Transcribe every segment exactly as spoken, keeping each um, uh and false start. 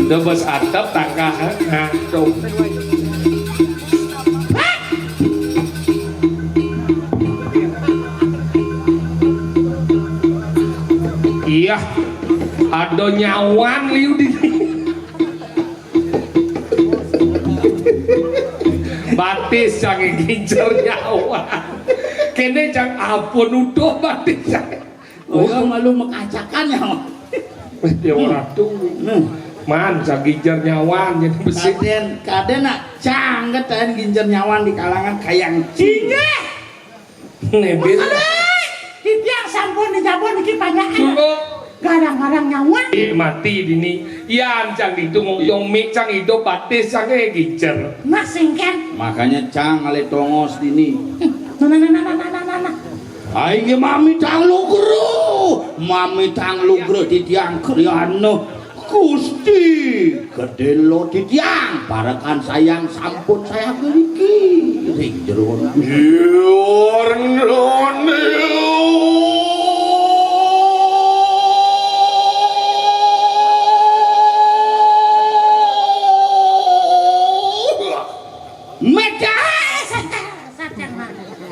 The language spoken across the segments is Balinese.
Tebes atep tangkah ngaco. Iya, ada nyawan liu di. Batis cang gincer nyawan. Kene cang apa nuduh batis cang. Udah malu mekacakan ya. Ya ora tuh. Man, cang gincer nyawan jadi besi. Kaden, kaden nak cang ketaen gincer nyawan di kalangan kayang cing. Nebel. Titiang sampun dijabun iki panjakan. Tunggu. Garang-garang nyawa. Eh, mati dini. Yan cang ditu ngomong mik cang idup batis cang eh gicer. Nah singken. Makanya cang ale tongos dini. Nah, nah, nah, nah, nah, nah, nah, nah. Ai nggih mami tang lugru. Mami tang lugru titiang kriana. Gusti, gedelo titiang, parekan sayang sampun saya ngriki ring jero. Mega.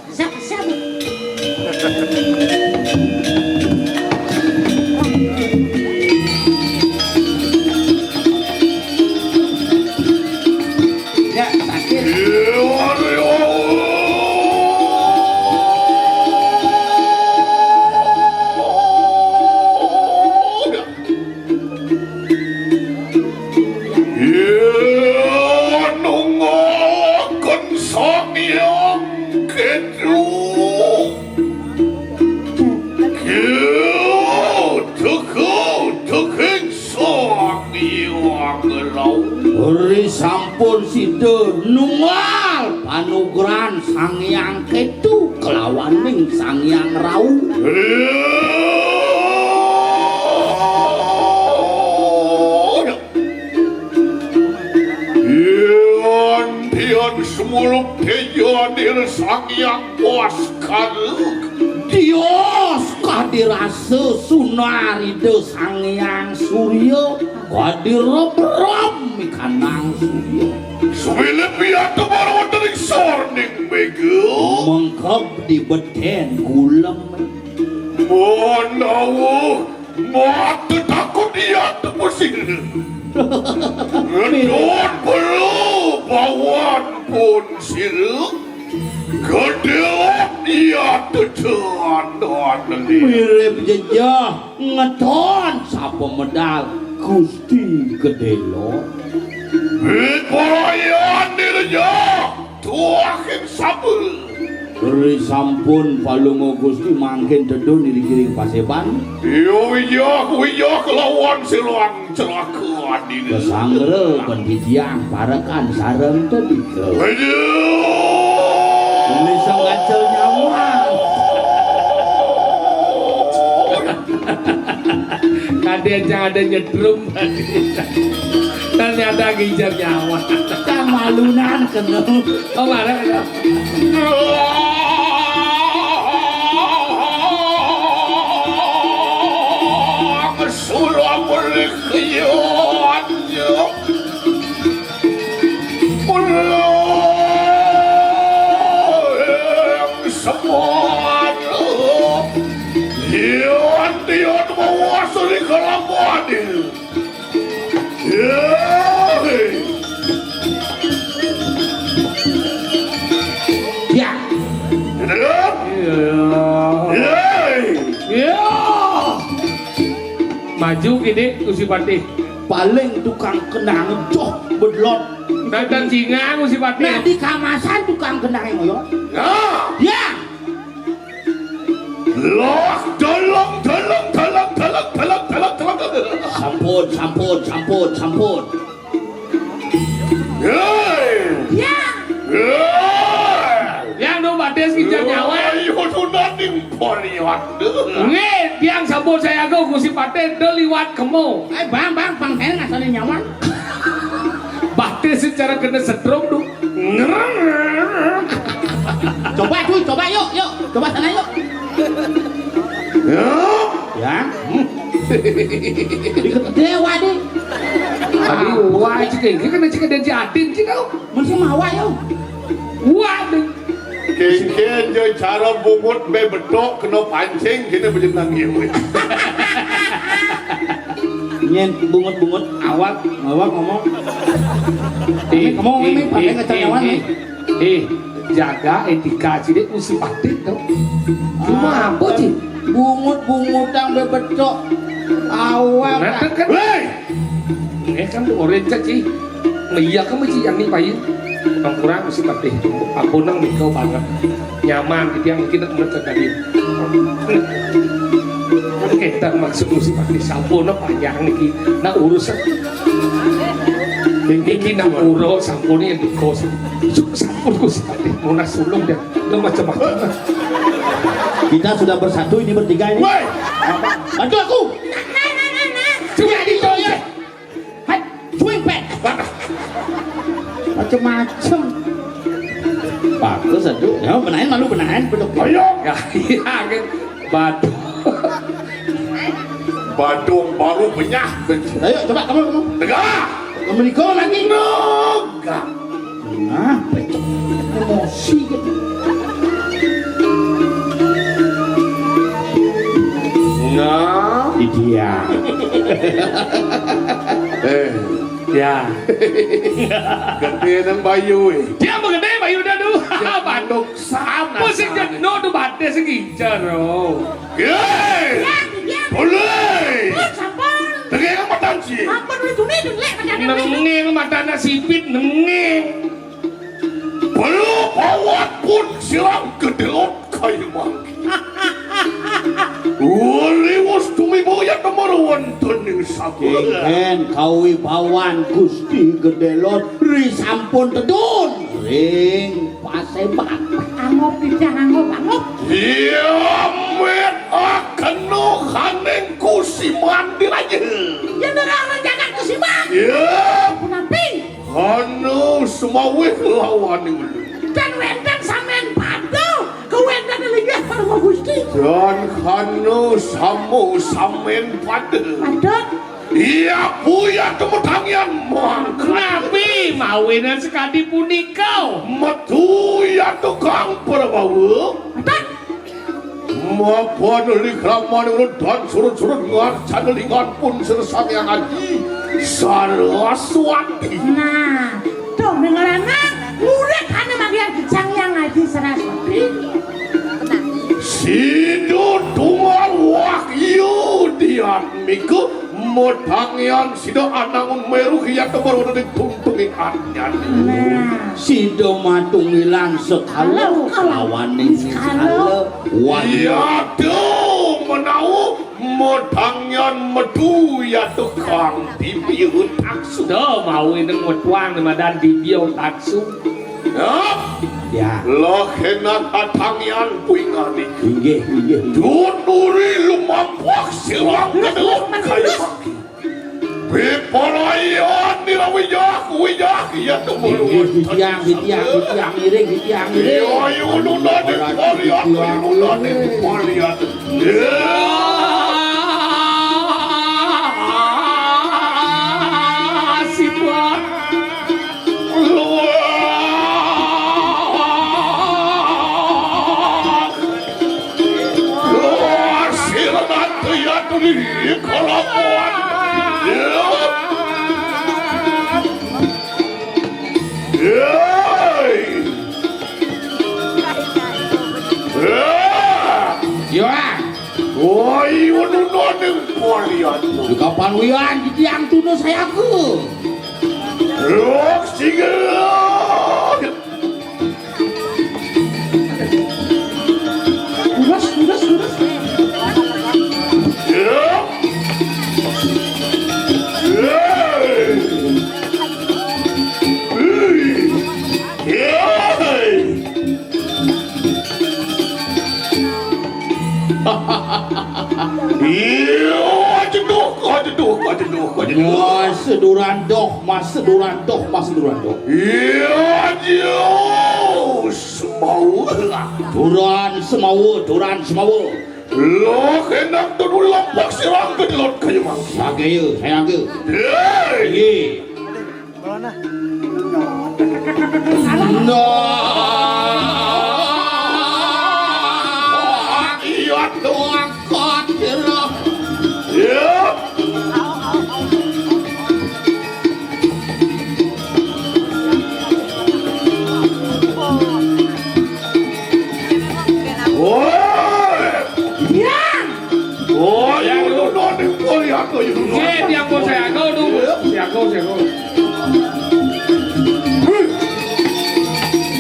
Siap, siap. Ya, sakit. Yen nunggalaken Sang Hyang Ketu. Ketu, ketu, ketu, Sang Hyang Rau. Ri sampun sida nunggal panugrahan Sang Hyang Ketu kelawaning Sang Hyang Rau. Yan tian semulup teja dir Sang Hyang Baskara. Dios kadirasa sunar Ida Sang Hyang Surya, kadirem-rem ikanang surya. Suwilih piatu marwatering sorning mega. Mengkeb di beden gulem. Manawa mata takut iya tepusir. Ngedon perlu bawan pun sira. Gedhe iya tetenan. Mirip jejeh ngeton sapa medal Gusti Gedelo. Wipoyan dirja tuahin sapa. Ri sampun palunga Gusti mangkin tedun iri-giring paseban. Iya wijah wijah kelawan silang celaka adina. Kesangra ben titiang parekan sareng tedika. Aduh. Bisa ngacel nyawa. Kadén cang ada nyetrum. Ternyata ngincer nyawa. Cang malunan kena. Oh, marah. Surah berlikian. Pulang semua. Ion, ion, menguasai kelambaan ini. Yeay. Ya. Yeay. Yeay. Ya. Maju kene, Gusti Patih. Paling tukang kendang joh bedlot. Nonton singa, Gusti Patih. Nah, di kamasan tukang kendang ngoyo. Ya. Ya. Los, dolong, dolong, dolong. Sampun, sampun, sampun, sampun. Hei. Ya. Hei. Yang nu batis ngincer nyawa. Ayo, sudah ning poriot. Nggih, tiang sampun sayaga Gusti Patih, da liwat kemo. Eh, Bang, Bang, Bang, saya ngasane nyawa. Batis secara kena setrum tuh. Coba tuh, coba yuk, yuk, coba sana yuk. Ya. Dikete wadi. Aduh, wah, cik, ini kan cik dan jadin, cik, tau. Mesti mawa, yo. Wah, deh. Kéngkén jé cara bungut bé betok kena pancing, kéné bejenang ieu. Nyén bungut-bungut awak, awak ngomong. Eh, ngomong, eh, ini pakai eh, kacanyawan, eh, nih. Eh, jaga etika cilik mesti pati, tuh. Cuma apa, Ci? Bungut-bungutan bé betok awak. Nah, kan. Hei! Eh, kan tuh orange, Ci. Nah, iya, kan mesti yang ini, Pak. Bang kurang mesti pati. Aku nang mikau banget. Nyaman, gitu yang kita temen tadi. Kan kita maksud mesti pati sampun panjang niki. Nah, urusan niki nak uro sampun yang di kos. Sampun Gusti Patih, munas sulung dan macam-macam. Kita sudah bersatu ini bertiga ini. Woi! Bantu aku. Coba di toilet. Hai, swing pet. Macam-macam. Bagus, aduh. Ya, benahin malu, benahin, beduk. Ayo. Ya, iya, kan. Badung. Badung baru benyah. Ayo, coba kamu, kamu. Tegak. Kamu nikah lagi. Tegak. Nah, pecah. Emosi gitu. Nah. Di dia. Eh. Ya. Gedé nang bayu, eh. Dia mau gedé bayu dah, duh. Ya. Badung. Apa sih, Jen? No, tu batis sing incer, oh. Yé! Boleh! Sampun. Tengah matan sih. Ampun, wis duni, duni, lek, matan, lek. Nenging matana sipit, nenging. Belu pawat pun silang gedelot kayu mangki. Wali wus tumi boya kemaruan tening sabar. Kéngkén kawibawan Gusti Gedelot ri sampun tedun ring paseban. Angup, titah, angup, angup. Iya, met akeno kaning kusiman diraja. Yen ora ana jagat kusiman. Iya. Punapi? Anu semawih lawaning ulun. Dan wénten samén pada kawéntenan linggih Parama Gusti. Dan kanu samu samén pada. Pada. Iya, buya temetangian mangkat. Napi mawinan sakadi punika? Metu ya tukang Prabawa. Pada. Mapan likraman ulun dan surut-surut ngarcan lingan pun sersang yang aji Saraswati. Nah, tuh dengaranna murid anu magian Sang Hyang Aji Saraswati. Sida tunggal wahyu diatmika. Matangian sida anangun meru kiyata baru dadi tuntungin anyan. Nah. Sida matunggilan sekala kalawaning sekala. Sekala. Wan. Yata menawa matangian metu yata kang dibiut taksu. Da mawi neng metuang nemadan dibio taksu. Ya. Ya. Lakenan atangian puingani. Inggih, inggih, inggih. Dun uri lumampah silang kedua kayu maki. Pipalayan nira wijah, wijah, iya temu. Inggih, titiang, titiang, titiang, iring, titiang, iring. Iya, iya, ulun tadi palian, ulun tadi palian. Ya. Sibuan. Luar. Luar sira nanti ya tuli kalabuan. Ya. Hei. Ya. Ya. Woi, ununaning palian. Di kapan wian di tiang tuna sayaku. Lok singgah. Lurus, lurus, lurus. Ya. Hei. Hei. Hei. Iya, ajeduh, ajeduh, ajeduh, ajeduh. Mas Durandoh, Mas Durandoh, Mas Durandoh. Iya, iya. Semawa. Duran Semawa, Duran Semawa. Loh, enak tuh dulu lompat Sirang kedelot kayu mangki. Sagaya, sayangga. Hei! Inggih. Nah. Iya, tuang kotir. Ya. Woi. Biang. Oh, iya, lu noni, oh, iya, aku, iya, lu noni. Nggih, tiang pun saya, aku, tuh. Iya. Tiang pun saya, aku.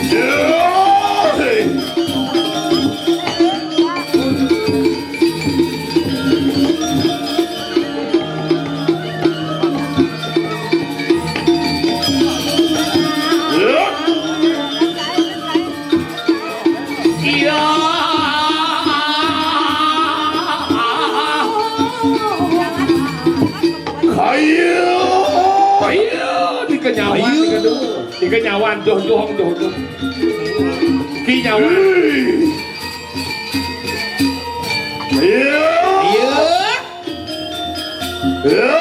Iya. Iya. Kayu. Kayu. Di kenyawan, ayo. Di kenyawan, doh, doh, doh, doh. Kinyawan. Iya. Iya. Ya.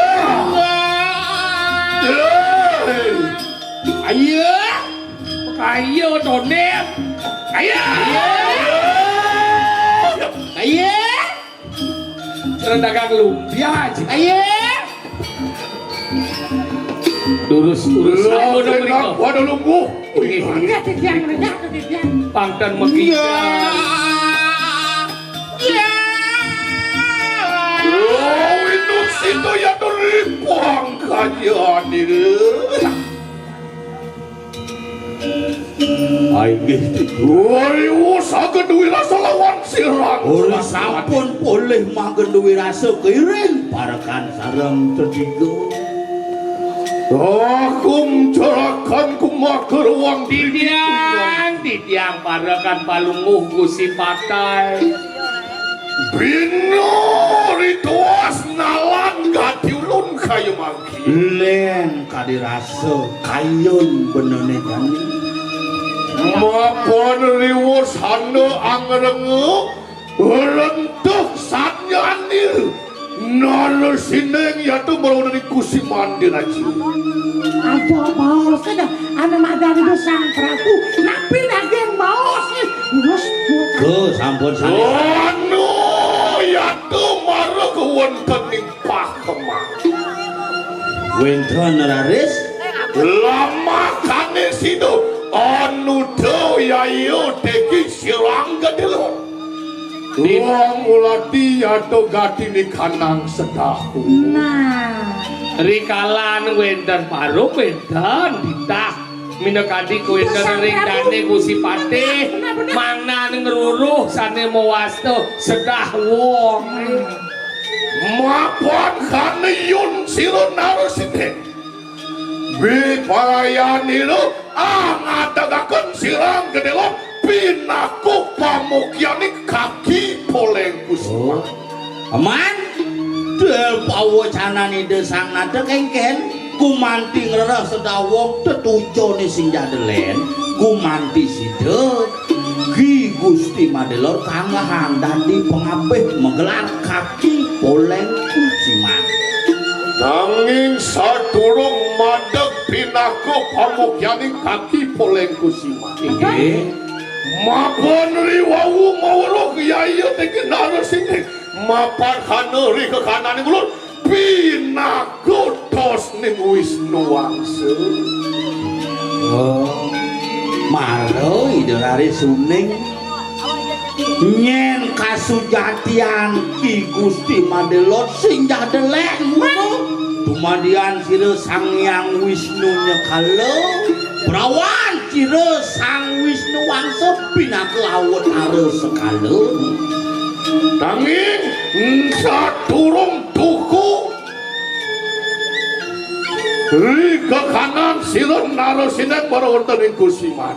Ayo. Ayo, Tondem. Ayo. Ayo. Cara dagang lumpia aja. Ayo. Durus, durus. Ampun, mriko. Waduh, lumpuh. Nggih. Nggih, titiang, nggih, titiang. Pangten mekija. Ya. Ya. Oh, itu situ ya, tuh, ripang kajian ini. Inggih, Titu. Woi, saged wirasa lawan sirang. Ora sampun polih manggen wirasa kiring parekan sareng tetiga. Agung jerakan kumaker wang titiang, titiang parekan palungguh Gusti Patih. Bina rituas nalan gati ulun kayu mangki. Lén kadi rasa kayun benene jani. Mapan riwus handa angrenga, rentuh satnyanir. Nara sining yatu marawaning kusi mandi raja. Ada baos ada, ana madani do Sang Prabu, napi daging baos, terus. Tuh, sampun, sampun. Anu yatu mara kewontening pakemang. Wénten raris. Lamakane sida anuda yaya teki sirang gedelo. Wong ulati yata gati nikanang sedahu. Nah. Rikalan wénten parup wénten titah. Minakadi kuwi ring dane Gusti Patih, mangnan ngruruh sane mawasta sedah wong. Mapan kane yun sira narasine. Biparayanira angategaken sirang gedelon pinaka pamukyaning kaki poleng kusuma. Oh. Aman, del pawacanan Ida Sang Nata kengken, gumanti ngrereh sedawong tetujone sinjah delen, gumanti sida, Ki Gusti Madelor kanggahang dadi pangabih magelar kaki poleng kusiman. Nanging sadurung madeg pinaka pamukyaning kaki poleng kusiman. Inggih. Mapan riwawu mawruh yaya teki narasine. Mapan kana ri kekanane ulun pinaka tosning Wisnu Wangsa. Oh, mara Ida Rari suning. Nyen kasujatian Ki Gusti Madelot sinjah delek ngono. Dumadian sira Sang Hyang Wisnu nyekala. Brawan sira Sang Wisnu Wangsa pinaka awatara sekala. Nanging sadurung tuku ri kekanan sira narasine para wonten ing kusiman.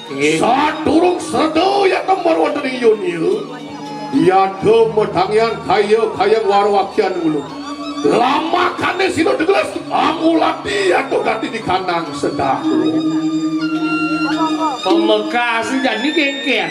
Nggih. Sadurung sreda yata para wonten ing yun iya. Yata metangian kaya-kaya ngwarwakyan ulun. Lamakane sira degeles angulati yata gati di kanang sedahu. Pemekas jani kengken.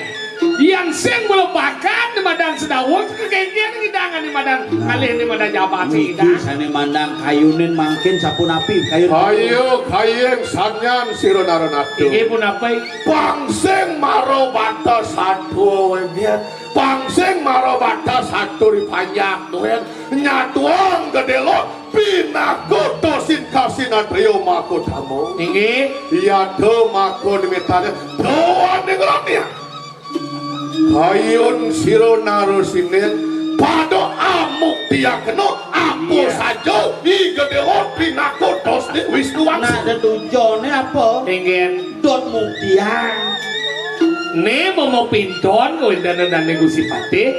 Yang sing mula bakat né madan Sedawa, kekéngkén ngidangan né madan, nah, ngalih né madan jabat niki sing ngidang. Sané mandang kayunin mangkin sapunapi, kayun. Kayu, kaying sanyan sira nara natu. Inggih punapi? Pang sing mara bata satua wénten. Pang sing mara bata satua ri panjak duén. Nyatuang gedé lo pinakuta sing kasinatria makutama. Inggih. Yata maka nimitane dawaning rania. Kayun sira narusine pada amuktiakena apa, iya, saja I Gedé Lot pinaka dosning Wisnu Wangsa. Nah, tetujone apa? Inggih. Dot muktiang. Né mama pinton kawéntenan Dane Gusti Patih.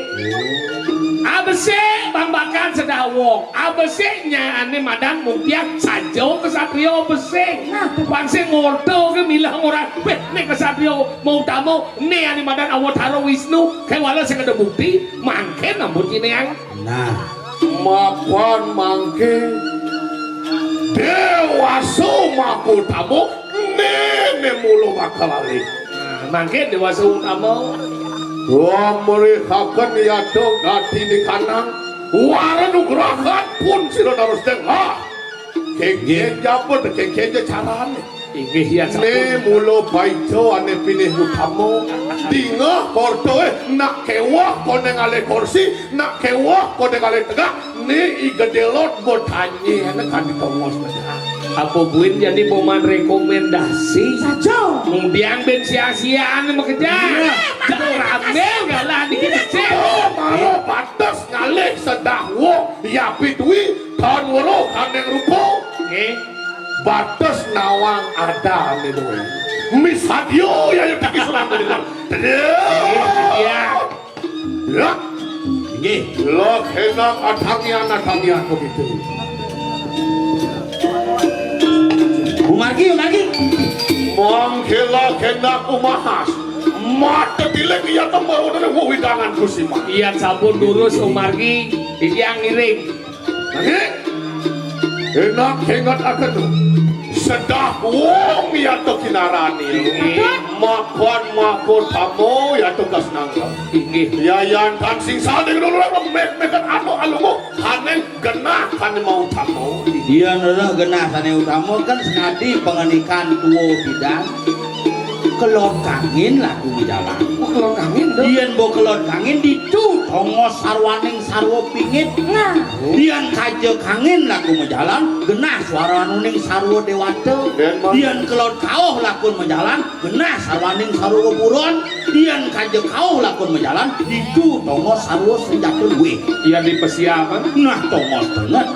Abesik bambakan Sedawa. Abesik nyané madan muktiang saja kesatria besik. Nah, pang sing ngorta ke milah ngorang. Wéh, né kesatria mau utama, né ané madan Awatara Wisnu, kéwala sing ada bukti, mangkin ampun cineang. Nah, mapan mangke Déwasa Makutama, né, né mula bakal alih. Nah, mangke Déwasa Utama. Wamrihaken yata gati nikanang, wara nugrahan pun sira narus deng. Ha! Kéngkén, inggih, jabut, kéngkén ja carane. Inggih, ya, né sampun. Mula paica ané pinih utama. Dingeh kortoe, nak kéweh koné ngalih kursi, nak kéweh koné ngalih tegak, né I Gedé Lot botanye, ané kadi tongos. Apa buin jadi poman rekomendasi? Saja. Mudiang ben sia-siaan makejang. Iya. Jak ramé galah dikit kecil. Oh, malah pantes ngalih Sedawa, ya pitui. Tan weruh kaning rupa. Nggih. Bates nawang ada anu duwe. Misadia ya, ya, tiki surang tadi. Iya. Ya. Nggih. Lo kenang atangian, atangian begitu. Umargi, Umargi. Mangkela kenang umahas. Mata tilik iya tembang udah wewidangan kusima. Iya, sampun lurus, Umargi. Iki yang ngiring. Nanging, enak inget akan sedah wong yata kinarani. Inggih. Makon makon tamu yata kasnangga. Inggih. Yayan tan sing saling lulur mek mekan anu alungu kanen genah kanen mau tamu. Iya, nereh genah sané utama kan senadi pangenikan tua bidan. Kelod kangin laku majalan. Oh, kelod kangin, to? Yén bo kelod kangin ditu tongos sarwaning sarwa pingit. Nah. Yén kaja kangin laku majalan, genah swaraning sarwa déwata. Yén, Mas. Yén kelod kauh laku majalan, genah sarwaning sarwa buron. Yén kaja kauh laku majalan, ditu tongos sarwa senjata luwih. Yén dipesiapan? Nah, tongos tenget.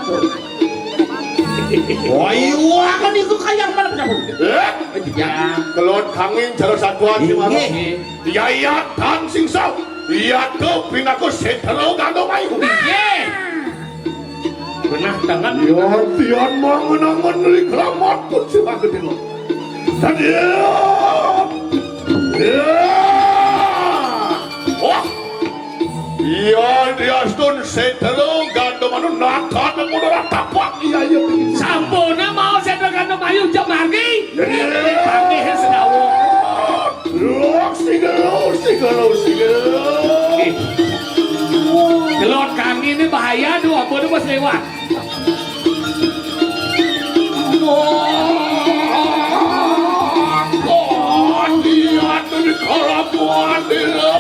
Wah, iya, kan itu kayang malam jamu. Eh? Ya. Kelod kangin cara satuan si Maro. Inggih. Yayatan singsa. Yata pinaka Sétra Gandamayu. Inggih. Genah tangan. Ya, tian mangen-angen ri kramat pun si Bagedéla. Sadia. Ya. Wah. Iya, diastun Sétra Gandamayu natan mudara tapak. Iya, iya. Sampun mau Sétra Gandamayu, Cak Margi. Iya. Panggih Sedawa. Lur, sigel, lur, sigel, lur, sigel. Eh. Kelod kangin ini bahaya, duh, ampun, Mas, lewat. Wah, kok dia tuh di kalabuan, dia.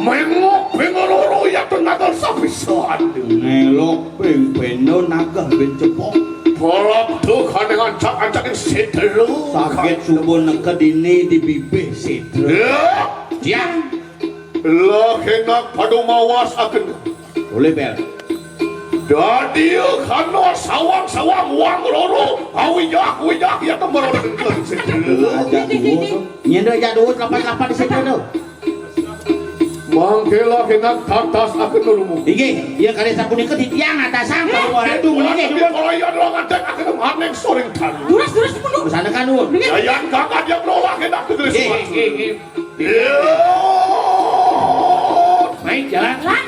Mengok pengeloro ya tenaga sapisan. Ngelok ping peno nagah ben cepok. Polop tuh kane ngancak-ancakin Sétra. Saget subuh nengke dini di bibih Sétra. Ya. Ya. Lah enak pada mawas akan. Boleh, Bel. Dadi kana sawang-sawang wang loro, awijah-wijah ya tembar Sétra. Aja dua tuh. Nyenda aja dua, lapan-lapan di Sétra tuh. Mangke lah kena tatas akan nulungu. Inggih, ya kali sapunika titiang atasang kalau orang dulu inggih dulu. Kaya lo ngadeg akan maning soring tanu. Durus, durus, pun. Sana kan dulu. Yayan kakak dia berolah kena tulis. Inggih, inggih, inggih. Iya. Baik, jalan. Lan,